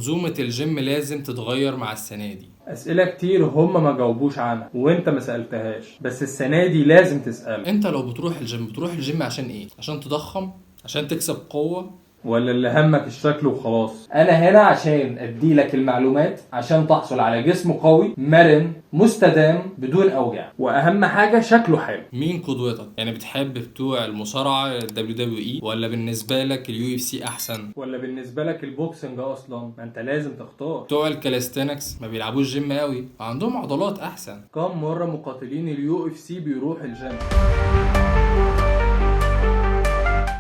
منظومة الجيم لازم تتغير مع السنة دي. اسئلة كتير هم ما جاوبوش عنها وانت ما سالتهاش، بس السنة دي لازم تسال. انت لو بتروح الجيم بتروح الجيم عشان ايه؟ عشان تضخم؟ عشان تكسب قوة؟ ولا اللي همك الشكل وخلاص؟ انا هنا عشان اديلك المعلومات عشان تحصل على جسم قوي مرن مستدام بدون اوجاع، واهم حاجة شكله حلو. مين قدوتك؟ يعني بتحب بتوع المصارعة WWE، ولا بالنسبة لك ال UFC احسن؟ ولا بالنسبة لك ال boxing اصلا؟ ما انت لازم تختار. بتوع ال calisthenics ما بيلعبوش جيم قوي، عندهم عضلات احسن. كم مرة مقاتلين ال UFC بيروح الجيم؟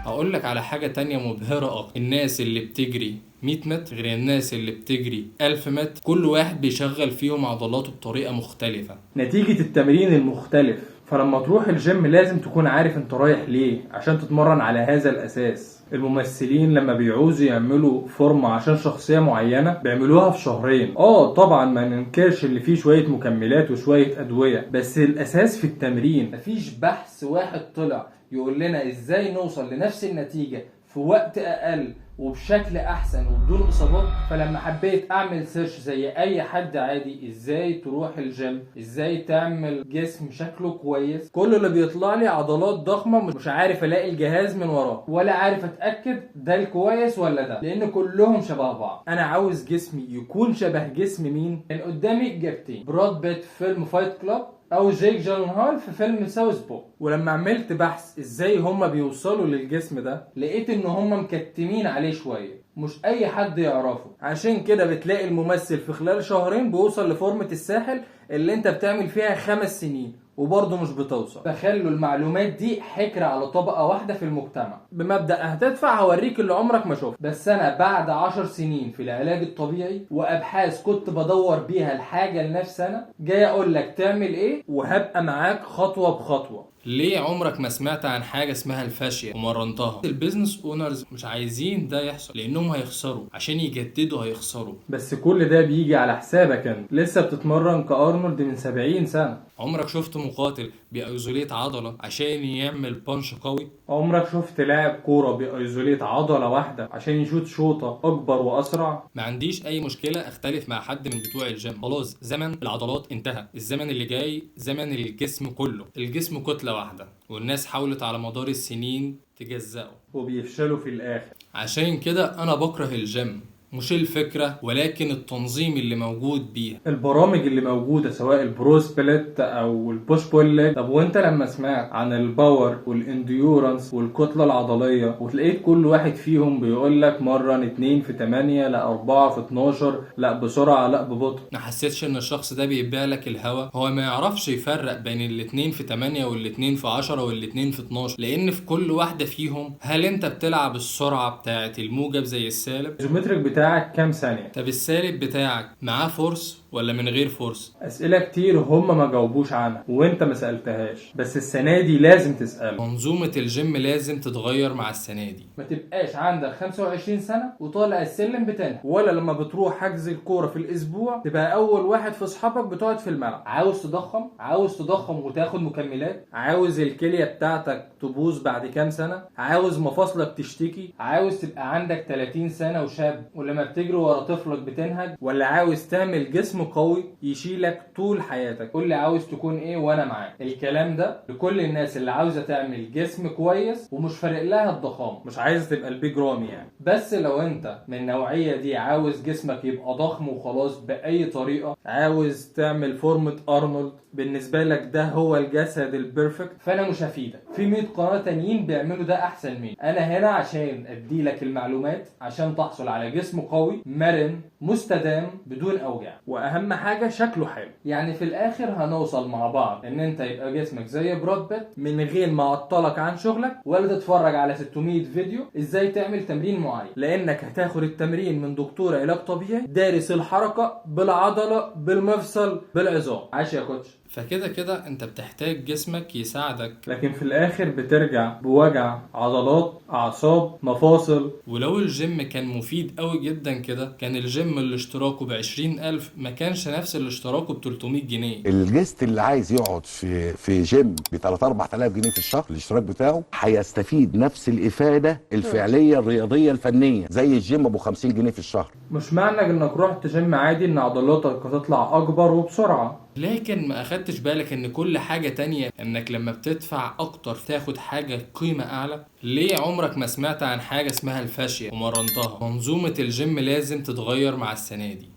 هقول لك على حاجة تانية مبهرة أكتر. الناس اللي بتجري 100 متر غير الناس اللي بتجري 1000 متر، كل واحد بيشغل فيهم عضلاته بطريقة مختلفة نتيجة التمرين المختلف. فلما تروح الجيم لازم تكون عارف انت رايح ليه عشان تتمرن على هذا الأساس. الممثلين لما بيعوزوا يعملوا فورمة عشان شخصية معينة بيعملوها في شهرين. طبعا ما ننكرش اللي فيه شوية مكملات وشوية أدوية، بس الأساس في التمرين. مفيش بحث واحد طلع يقول لنا ازاي نوصل لنفس النتيجة في وقت أقل وبشكل أحسن وبدون إصابات. فلما حبيت أعمل search زي أي حد عادي إزاي تروح الجيم، إزاي تعمل جسم شكله كويس، كل اللي بيطلع لي عضلات ضخمة، مش عارف ألاقي الجهاز من وراه ولا عارف أتأكد ده الكويس ولا ده، لأن كلهم شبه بعض. أنا عاوز جسمي يكون شبه جسم مين؟ كان قدامي إجابتين: براد بيت في فيلم Fight Club، او جيك جالنهال في فيلم Southpaw. ولما عملت بحث ازاي هما بيوصلوا للجسم ده، لقيت ان هما مكتمين عليه شوية، مش اي حد يعرفه. عشان كده بتلاقي الممثل في خلال شهرين بيوصل لفورمة الساحل اللي انت بتعمل فيها 5 سنين وبرضه مش بتوصل. فخلوا المعلومات دي حكر على طبقة واحدة في المجتمع، بمبدأ هتدفع هوريك اللي عمرك ما شفته. بس انا بعد 10 سنين في العلاج الطبيعي وابحاث كنت بدور بيها الحاجة لنفسي، انا جاي اقول لك تعمل ايه وهبقى معاك خطوة بخطوة. ليه عمرك ما سمعت عن حاجة اسمها ال fascia ومرنتها؟ ال business owners مش عايزين ده يحصل لانهم هيخسروا، عشان يجددوا هيخسروا. بس كل ده بيجي على حسابك انت، لسه بتتمرن كأرنولد من 70 سنة. عمرك شفت مقاتل بي isolate عضلة عشان يعمل punch قوي؟ عمرك شفت لاعب كورة بي isolate عضلة واحدة عشان يشوط شوطة أكبر وأسرع؟ ما عنديش أي مشكلة أختلف مع حد من بتوع الجيم، خلاص زمن العضلات انتهى، الزمن اللي جاي زمن الجسم كله، الجسم كتلة واحدة، والناس حاولت على مدار السنين تجزأه وبيفشلوا في الآخر. عشان كده أنا بكره الجيم، مش الفكرة ولكن التنظيم اللي موجود بيها، البرامج اللي موجودة سواء ال bro split او ال push pull leg. طب وانت لما سمعت عن ال power وال endurance والكتلة العضلية وتلاقيت كل واحد فيهم بيقول لك مرن 2 في 8، لا 4 في 12، لا بسرعة لا ببطء، ما حسيتش ان الشخص ده بيبيع لك الهوا؟ هو ما يعرفش يفرق بين الاتنين في 8 والاتنين في 10 والاتنين في 12، لان في كل واحدة فيهم هل انت بتلعب السرعة بتاعة الموجب زي السالب؟ ال isometric بتاعك كام ثانية؟ طب السالب بتاعك معاه force ولا من غير force؟ أسئلة كتير هم ما جاوبوش عنها وانت ما سألتهاش، بس السنة دي لازم تسأل. منظومة الجيم لازم تتغير مع السنة دي. ما تبقاش عندك 25 سنة وطالع السلم بتنهج، ولا لما بتروح حجز الكورة في الأسبوع تبقى أول واحد في أصحابك بتقعد في الملعب. عاوز تضخم؟ عاوز تضخم وتاخد مكملات؟ عاوز الكلية بتاعتك تبوظ بعد كام سنة؟ عاوز مفاصلك تشتكي؟ عاوز تبقى عندك 30 سنة وشاب ولما بتجري ورا طفلك بتنهج؟ ولا عاوز تعمل جسم قوي يشيلك طول حياتك؟ قول لي عاوز تكون ايه وانا معاك. الكلام ده لكل الناس اللي عاوزه تعمل جسم كويس ومش فارق لها الضخامة، مش عايزه تبقى البيج رامي يعني. بس لو انت من النوعية دي عاوز جسمك يبقى ضخم وخلاص باي طريقه، عاوز تعمل فورمه ارنولد، بالنسبة لك ده هو الجسد ال perfect، فانا مش هفيدك. في 100 قناة تانيين بيعملوا ده احسن مني. انا هنا عشان ادي لك المعلومات عشان تحصل على جسم قوي مرن مستدام بدون اوجاع، واهم حاجة شكله حلو. يعني في الاخر هنوصل مع بعض ان انت يبقى جسمك زي براد بيت من غير ما اعطلك عن شغلك ولا تتفرج على 600 فيديو ازاي تعمل تمرين معين، لانك هتاخد التمرين من دكتور علاج طبيعي دارس الحركة بالعضله بالمفصل بالعظام. عاش يا coach. فكده كده انت بتحتاج جسمك يساعدك. لكن في الاخر بترجع بوجع عضلات، اعصاب، مفاصل. ولو الجيم كان مفيد قوي جدا كده، كان الجيم اللي اشتراكه ب20,000 ما كانش نفس اللي اشتراكه ب300 جنيه. ال guest اللي عايز يقعد في جيم ب 3 4000 جنيه في الشهر الاشتراك بتاعه، هيستفيد نفس الافادة الفعلية الرياضية الفنية زي الجيم ابو 50 جنيه في الشهر. مش معنى انك رحت جيم عادي ان عضلاتك هتطلع اكبر وبسرعة. لكن ما اخدتش بالك ان كل حاجة تانية انك لما بتدفع اكتر تاخد حاجة قيمة اعلى؟ ليه عمرك ما سمعت عن حاجة اسمها ال fascia ومرنتها؟ منظومة الجيم لازم تتغير مع السنة دي.